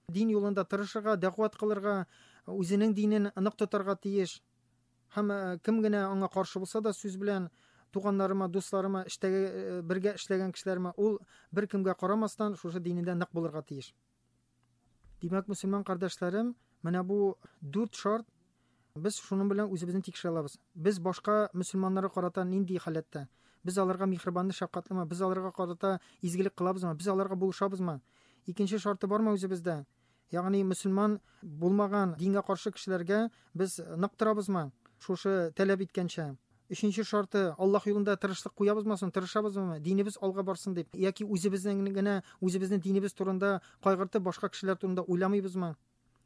Дин юлында тырышырга, дәгъват кылырга, үзенең динен нык тотарга тиеш. Һәм кем генә аңа каршы булса да сүз белән туганнарыма, дусларыма, эштәге бергә эшләгән кешеләремә, ул бер кемгә карамастан шушы динендә нык булырга тиеш. Димәк, мөселман кардәшләрем, менә бу дүрт шарт без шуның белән үзебезне тикшерә алабыз. Без башка мөселманнарга карата нинди халәттә? Без аларга миһербанлы, шәфкатьлеме? Без аларга карата изгелек кылабызмы? Без аларга булышабызмы? Икенче шарты бармы үзебездә? Ягъни мөселман булмаган дингә каршы кешеләргә без нык торабызмы? Шушы таләп иткәнчә. Өченче шарты Аллаһ юлында тырышлык куябызмы соң, тырышабызмы? Динебез алга барсын дип, яки үзебезнең генә үзебезнең динебез турында кайгыртып, башка кешеләр турында уйламыйбызмы?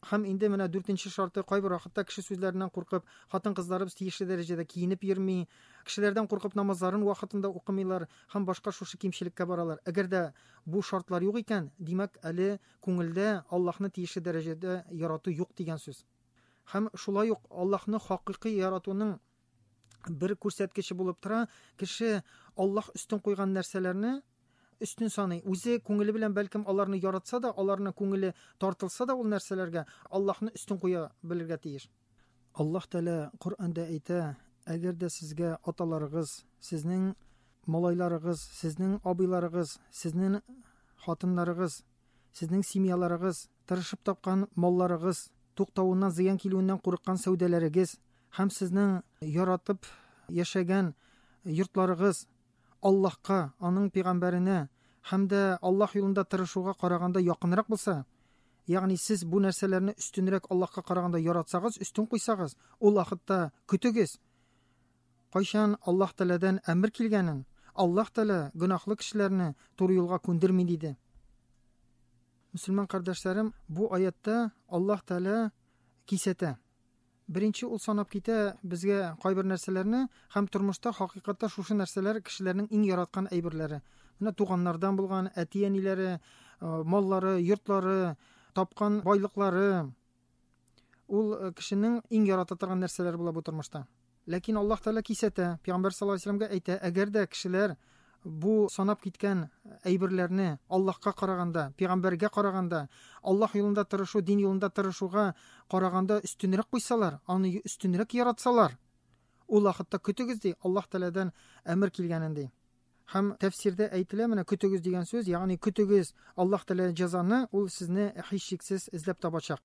Һәм инде менә дүртенче шарты кайбер вакытта кеше сүзләреннән куркып, хатын-кызларыбыз тиешле дәрәҗәдә киенеп йөрми, кешеләрдән куркып намазларын вакытында укымыйлар һәм башка шушы кимчелеккә баралар. Әгәр дә бу шартлар юк икән, димәк, әле күңелдә Аллаһны тиешле дәрәҗәдә ярату юк дигән сүз. Һәм шулай ук Аллаһны хакыйкый яратуның бер күрсәткече булып тора, кеше Аллаһ өстен куйган нәрсәләрне өстен саный. Үзе күңеле белән бәлкем аларны яратса да, аларны күңеле тартылса да ул нәрсәләргә Аллаһны өстен куя белергә тиеш. Аллаһ Тәгалә Коръәндә әйтә, әгәр дә сезгә аталарыгыз, сезнең малайларыгыз, сезнең абыйларыгыз, сезнең хатыннарыгыз, сезнең семьяларыгыз, тырышып тапкан малларыгыз, туктавыннан зыян килүеннән курыккан сәүдәләрегез һәм сезнең яратып яшәгән йортларыгыз Аллаһка, аның пәйгамбәренә һәм дә Аллаһ юлында тырышуга караганда якынрак булса, ягъни сез бу нәрсәләрне өстенрәк Аллаһка караганда яратсагыз, өстен куйсагыз, ул вакытта көтегез. Кайчан Аллаһ Тәгаләдән әмер килгәнен, Аллаһ Тәгалә гөнаһлы кешеләрне туры юлга күндерми диде. Мөселман кардәшләрем, бу аятта Аллаһ Тәгалә кисәтә. Беренче ул санап китә безгә кайбер нәрсәләрне һәм тормышта хакыйкатьтә шушы нәрсәләр кешеләрнең иң яраткан әйберләре. Менә туганнардан булган әти-әниләре, маллары, йортлары, тапкан байлыклары ул кешенең иң ярата торган нәрсәләре була бу тормышта. Ләкин Аллаһ Тәгалә кисәтә, Пәйгамбәр саллаллаһу алейһи вәсәлләмгә әйтә, әгәр дә кешеләр бу санап киткән әйберләрне Аллаһка караганда, пәйгамбәргә караганда, Аллаһ юлында тырышу, дин юлында тырышуга караганда өстенрәк куйсалар, аны өстенрәк яратсалар, ул вакытта көтегез ди, Аллаһ Тәгаләдән әмер килгәнен ди. Һәм тәфсирдә әйтелә, менә көтегез дигән сүз, ягъни көтегез Аллаһ Тәгалә җәзаны, ул сезне һичшиксез эзләп табачак.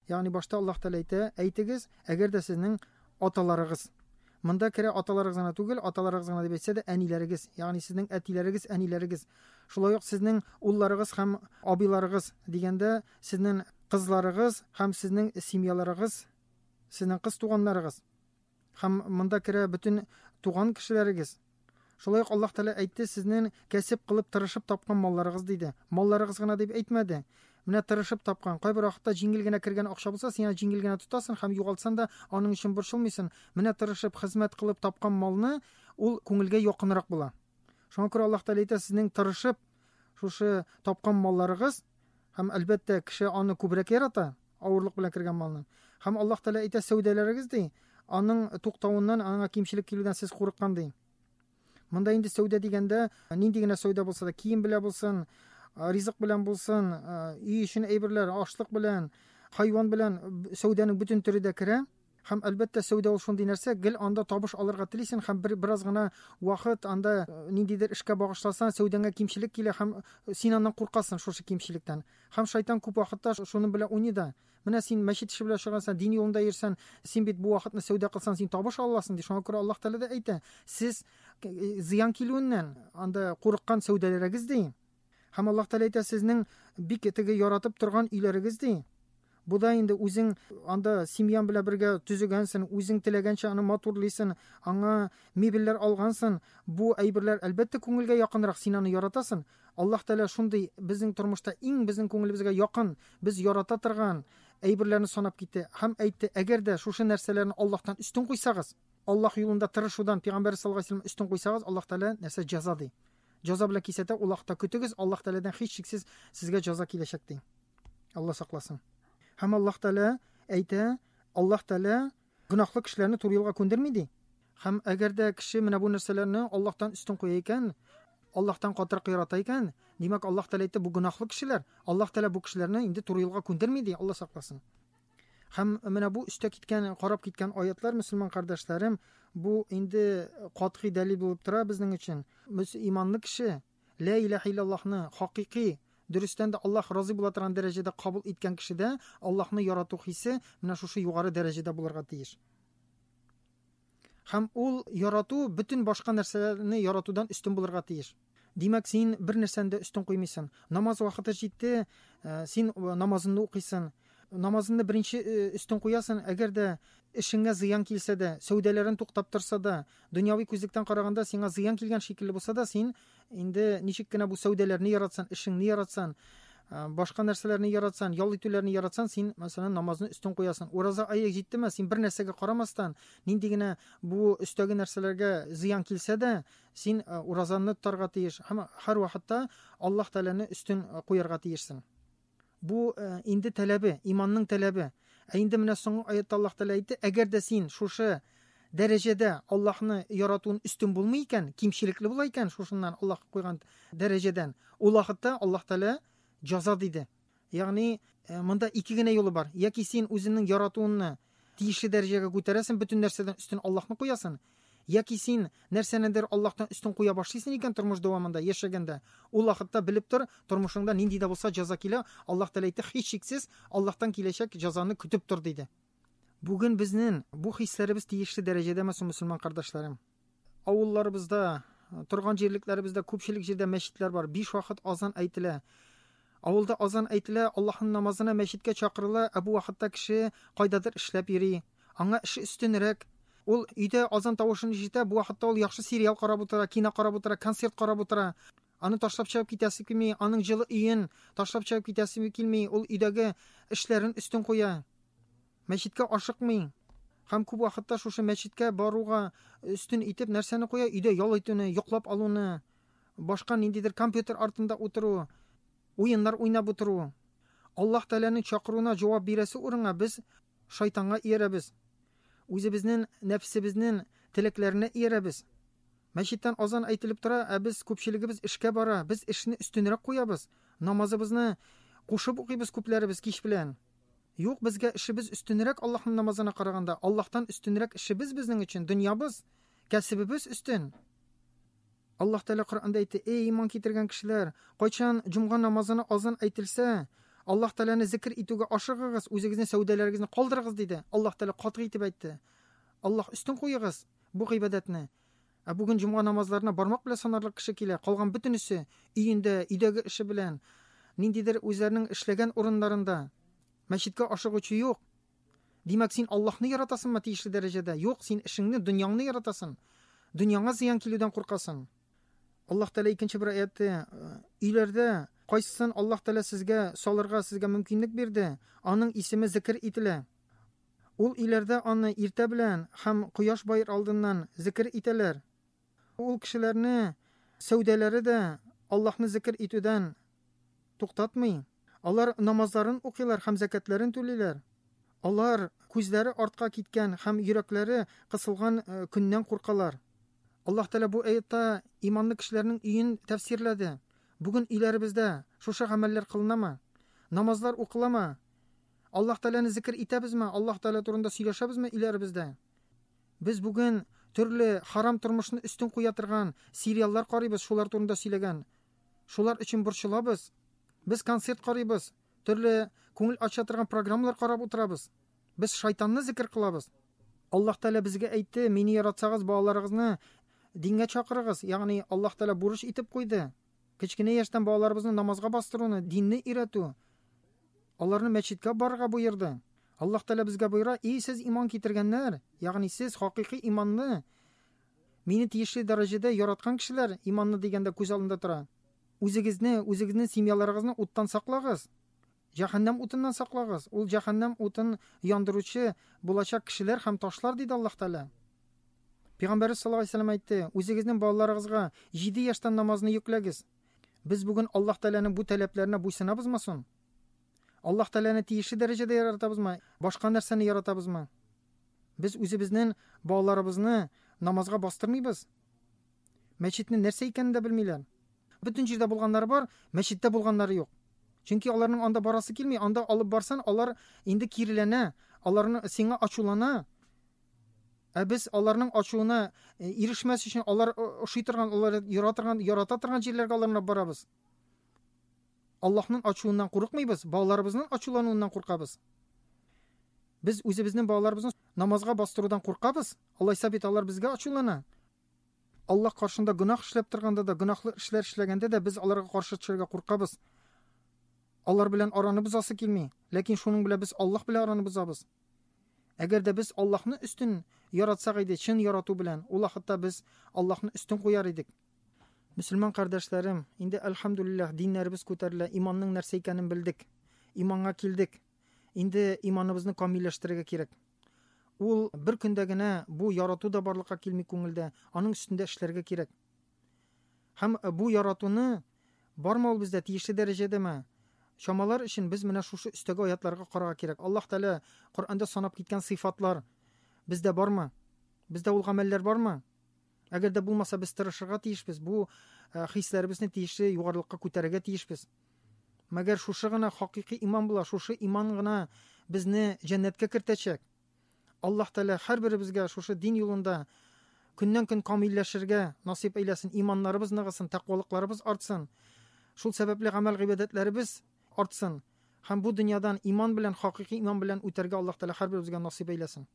Ягъни башта Аллаһ Тәгалә әйтә, әйтегез, әгәр дә сезнең аталарыгыз. Монда керә аталарыгыз гына түгел, аталарыгыз гына дип әйтсә дә, әниләрегез, ягъни сезнең әтиләрегез, әниләрегез. Шулай ук сезнең улларыгыз һәм абыйларыгыз дигәндә, сезнең кызларыгыз һәм сезнең семьяларыгыз, сезнең кыз туганнарыгыз. Һәм монда керә бөтен туган кешеләрегез. Шулай ук Аллаһ Тәгалә әйтте, сезнең кәсеп кылып тырышып тапкан малларыгыз диде. Малларыгыз гына дип әйтмәде. Менә тырышып тапкан, кайбер вакытта җиңел генә кергән акча булса, син аны җиңел генә тотасың һәм югалтсаң да аның өчен борчылмыйсың. Менә тырышып, хезмәт кылып тапкан малны ул күңелгә якынрак була. Шуңа күрә Аллаһ Тәгалә әйтә, сезнең тырышып шушы тапкан малларыгыз һәм әлбәттә кеше аны күбрәк ярата, авырлык белән кергән малны. Һәм Аллаһ Тәгалә әйтә, сәүдәләрегез ди, аның туктавыннан, аңа кимчелек килүдән сез курыккан ди. Монда инде сәүдә дигәндә, нинди генә сәүдә булса да, кием белән булсын, ризык белән булсын, өй өчен әйберләр, ашлык белән, хайван белән сәүдәнең бөтен төре дә керә. Һәм әлбәттә сәүдә ул шундый нәрсә, гел анда табыш алырга телисең һәм бер бераз гына вакыт анда ниндидер эшкә багышласаң, сәүдәңә кимчелек килә һәм син аннан куркасың шушы кимчелектән. Һәм шайтан күп вакытта шуның белән уйный да. Менә син мәчет эше белән шөгыльләнсәң, дин юлында йөрсәң, син бит бу вакытны сәүдә кылсаң, син табыш аласың, ди. Шуңа күрә Аллаһ Тәгалә дә әйтә, сез зыян килүеннән анда курыккан сәүдәләрегез, ди. Һәм Аллаһ Тәгалә әйтә, сезнең бик теге яратып торган өйләрегез, ди. Бу да инде үзең анда семьяң белән бергә төзегәнсең, үзең теләгәнчә аны матурлыйсың, аңа мебельләр алгансың. Бу әйберләр әлбәттә күңелгә якынрак, син аны яратасың. Аллаһ Тәгалә шундый безнең тормышта иң безнең күңелебезгә якын, без ярата торган әйберләрне санап китте һәм әйтте, әгәр дә шушы нәрсәләрне Аллаһтан өстен куйсагыз, Аллаһ юлында тырышудан Пәйгамбәр саллаллаһу алейһи вәсәлләм өстен куйсагыз, Аллаһ Тәгалә нәрсә җәза ди. Җәза белән кисәтә, ул вакытта көтегез, Аллаһ Тәгаләдән һичшиксез сезгә җәза киләчәк ди. Алла сакласын. Һәм Аллаһ Тәгалә әйтә, Аллаһ Тәгалә гөнаһлы кешеләрне туры юлга күндерми ди. Һәм әгәр дә кеше менә бу нәрсәләрне Аллаһтан өстен куя икән, Аллаһтан катырак ярата икән, димәк, Аллаһ Тәгалә әйтте, бу гөнаһлы кешеләр. Аллаһ Тәгалә бу кешеләрне инде туры юлга күндерми ди, Алла сакласын. Һәм менә бу өстә киткән, карап киткән аятлар, мөселман кардәшләрем, бу инде катгый дәлил булып тора безнең өчен. Без иманлы кеше, лә илаһә илляллаһны хакыйкый, дөрестән дә Аллаһ разый була торган дәрәҗәдә кабул иткән кешедә Аллаһны ярату хисе менә шушы югары дәрәҗәдә булырга тиеш. Һәм ул ярату бөтен башка нәрсәләрне яратудан өстен булырга тиеш. Димәк, син бер нәрсәне дә өстен куймыйсың. Намаз вакыты җитте, син намазыңны укыйсың. Намазыңны беренче өстен куясың, әгәр дә эшеңә зыян килсә дә, сәүдәләрен туктап торса да, дөньяви күзлектән караганда сиңа зыян килгән шикелле булса да, син инде ничек кенә бу сәүдәләрне яратсаң, эшеңне яратсаң, башка нәрсәләрне яратсаң, ял итүләрне яратсаң, син, мәсәлән, намазны өстен куясың. Ураза ае җиттеме, син бер нәрсәгә карамастан, нинди генә бу өстәге нәрсәләргә зыян килсә дә, син уразаны тотарга тиеш һәм һәр вакытта Аллаһ Тәгаләне өстен куярга тиешсең. Бу инде таләбе, иманның таләбе. Ә инде менә соңгы аятта Аллаһ Тәгалә әйтте, әгәр дә син шушы дәрәҗәдә Аллаһны яратуын өстен булмый икән, кимчелекле була икән шушыннан Аллаһ куйган дәрәҗәдән, ул вакытта Аллаһ Тәгалә җаза диде. Ягъни монда ике генә юлы бар. Яки син үзеңнең яратуыңны тиешле дәрәҗәгә күтәрәсең, бөтен нәрсәдән өстен Аллаһны куясың, яки син нәрсәнедер Аллаһтан өстен куя башлыйсың икән тормыш дәвамында, яшәгәндә, ул вакытта белеп тор, тормышыңда нинди дә булса җәза килә, Аллаһ Тәгалә әйтте, һичшиксез Аллаһтан киләчәк җәзаны көтеп тор, диде. Бүген безнең бу хисләребез тиешле дәрәҗәдәме соң, мөселман кардәшләрем? Авылларыбызда, торган җирлекләребездә күпчелек җирдә мәчетләр бар. Биш вакыт азан әйтелә. Авылда азан әйтелә, Аллаһның намазына мәчеткә чакырыла, ә бу вакытта кеше кайдадыр эшләп йөри. Аңа эше өстенрәк. Ул өйдә азан тавышын ишетә, бу вакытта ул яхшы сериал карап утыра, кино карап утыра, концерт карап утыра. Аны ташлап чыгып китәсе килми, аның җылы өен ташлап чыгып китәсе килми, ул өйдәге эшләрен өстен куя. Мәчеткә ашыкмый. Һәм күп вакытта шушы мәчеткә баруга өстен итеп нәрсәне куя? Өйдә ял итүне, йоклап алуны, башка ниндидер компьютер артында утыру, уеннар уйнап утыру. Аллаһ Тәгаләнең чакыруына җавап бирәсе урынга без шайтанга иярәбез. Үзебезнең нәфсебезнең теләкләренә иярәбез. Мәчеттән азан әйтелеп тора, ә без күпчелегебез эшкә бара, без эшне өстенрәк куябыз. Намазыбызны кушып укыйбыз күпләребез кич белән. Юк, безгә эшебез өстенрәк Аллаһның намазына караганда. Аллаһтан өстенрәк эшебез безнең өчен, дөньябыз, кәсебебез өстен. Аллаһ Тәгалә Коръәндә әйтте: "Эй иман китергән кешеләр, кайчан җомга намазына азан әйтелсә, Аллаһ Тәгаләне зикр итүгә ашыгыгыз, үзегезнең сәүдәләрегезне калдырыгыз", диде. Аллаһ Тәгалә катгый итеп әйтте. Аллаһ өстен куегыз бу гыйбадәтне. Ә бүген җомга намазларына бармак белән санарлык кеше килә, калган бөтенесе өендә, өйдәге эше белән, ниндидер үзләренең эшләгән урыннарында. Мәчеткә ашыгучы юк. Димәк, син Аллаһны яратасыңмы тиешле дәрәҗәдә? Юк, син эшеңне, дөньяңны яратасың. Дөньяңа зыян килүдән куркасың. Аллаһ Тәгалә икенче бер аятта өйләрдә Кайсысын Аллаһ Тәгалә сезгә салырга сезгә мөмкинлек бирде, аның исеме зикер ителә. Ул өйләрдә аны иртә белән һәм кояш баер алдыннан зикер итәләр. Ул кешеләрне сәүдәләре дә Аллаһны зикер итүдән туктатмый. Алар намазларын укыйлар һәм зәкятләрен түлиләр. Алар күзләре артка киткән һәм йөрәкләре кысылган көннән куркалар. Аллаһ Тәгалә бу аятта иманлы кешеләрнең өен тәфсирләде. Бүген өйләребездә шушы гамәлләр кылынамы? Намазлар укыламы? Аллаһ Тәгаләне зикер итәбезме? Аллаһ Тәгалә турында сөйләшәбезме өйләребездә? Без бүген төрле харам тормышны өстен куя торган сериаллар карыйбыз, шулар турында сөйләгән. Шулар өчен борчылабыз. Без концерт карыйбыз, төрле күңел ача торган программалар карап утырабыз. Без шайтанны зикер кылабыз. Аллаһ Тәгалә безгә әйтте, мине яратсагыз, балаларыгызны дингә чакырыгыз. Ягъни Аллаһ Тәгалә бурыч итеп куйды. Кечкенә яшьтән балаларыбызны намазга бастыруны, динне өйрәтү. Аларны мәчеткә барырга боерды. Аллаһ Тәгалә безгә боера, "Эй, сез иман китергәннәр, ягъни сез хакыйкый иманны, мине тиешле дәрәҗәдә яраткан кешеләр, иманны дигәндә күз алдында тора. Үзегезне, үзегезнең семьяларыгызны уттан саклагыз. Җәһәннәм утыннан саклагыз. Ул җәһәннәм утын яндыручы булачак кешеләр һәм ташлар, диде Аллаһ Тәгалә. Пәйгамбәрбез саллаллаһу алейһи вәсәлләм әйтте, үзегезнең балаларыгызга 7 яшьтән намазны йөкләгез. Без бүген Аллаһ Тәгаләнең бу таләпләренә буйсынабызмы соң? Аллаһ Тәгаләне тиешле дәрәҗәдә яратабызмы, башка нәрсәне яратабызмы? Без үзебезнең балаларыбызны намазга бастырмыйбыз. Мәчетнең нәрсә икәнен дә белмиләр. Бөтен җирдә булганнары бар, мәчеттә булганнары юк. Чөнки аларның анда барасы килми, анда алып барсан, алар инде киреләнә, аларны сиңа ачулана. Ә без аларның ачуына э, ирешмәс өчен алар э, ошый торган, алар ярата торган, ярата торган җирләргә аларны алып барабыз. Аллаһның ачуыннан курыкмыйбыз, балаларыбызның ачулануыннан куркабыз. Без үзебезнең балаларыбызны намазга бастырудан куркабыз, алайса бит алар безгә ачулана. Аллаһ каршында гөнаһ эшләп торганда да, гөнаһлы эшләр эшләгәндә дә без аларга каршы төшәргә куркабыз. Алар белән араны бозасы килми, ләкин шуның белән без Аллаһ белән араны бозабыз. Әгәр дә без Аллаһны өстен яратсак иде, чын ярату белән, ул вакытта без Аллаһны өстен куяр идек. Мөселман кардәшләрем, инде әлхәмдүлилләһ, диннәребез күтәрелә, иманның нәрсә икәнен белдек. Иманга килдек. Инде иманыбызны камилләштерергә кирәк. Ул бер көндә генә бу ярату да барлыкка килми күңелдә, аның өстендә эшләргә кирәк. Һәм бу яратуны бармы ул бездә тиешле дәрәҗәдәме? Чамалар өчен без менә шушы өстәге аятларга карарга кирәк. Аллаһ Тәгалә Коръәндә санап киткән сыйфатлар бездә бармы? Бездә ул гамәлләр бармы? Әгәр дә булмаса, без тырышырга тиешбез, бу э, хисләребезне тиешле югарылыкка күтәрергә тиешбез. Мәгәр шушы гына хакыйкый иман була, шушы иман гына безне җәннәткә кертәчәк. Аллаһ Тәгалә һәрберебезгә шушы дин юлында көннән-көн камилләшергә насыйп әйләсен, иманнарыбыз ныгысын, тәкъвалыкларыбыз артсын. Шул сәбәпле гамәл-гыйбадәтләребез артсын. Һәм бу дөньядан иман белән, хакыйкый иман белән үтәргә Аллаһ Тәгалә һәрберебезгә насыйп әйләсен.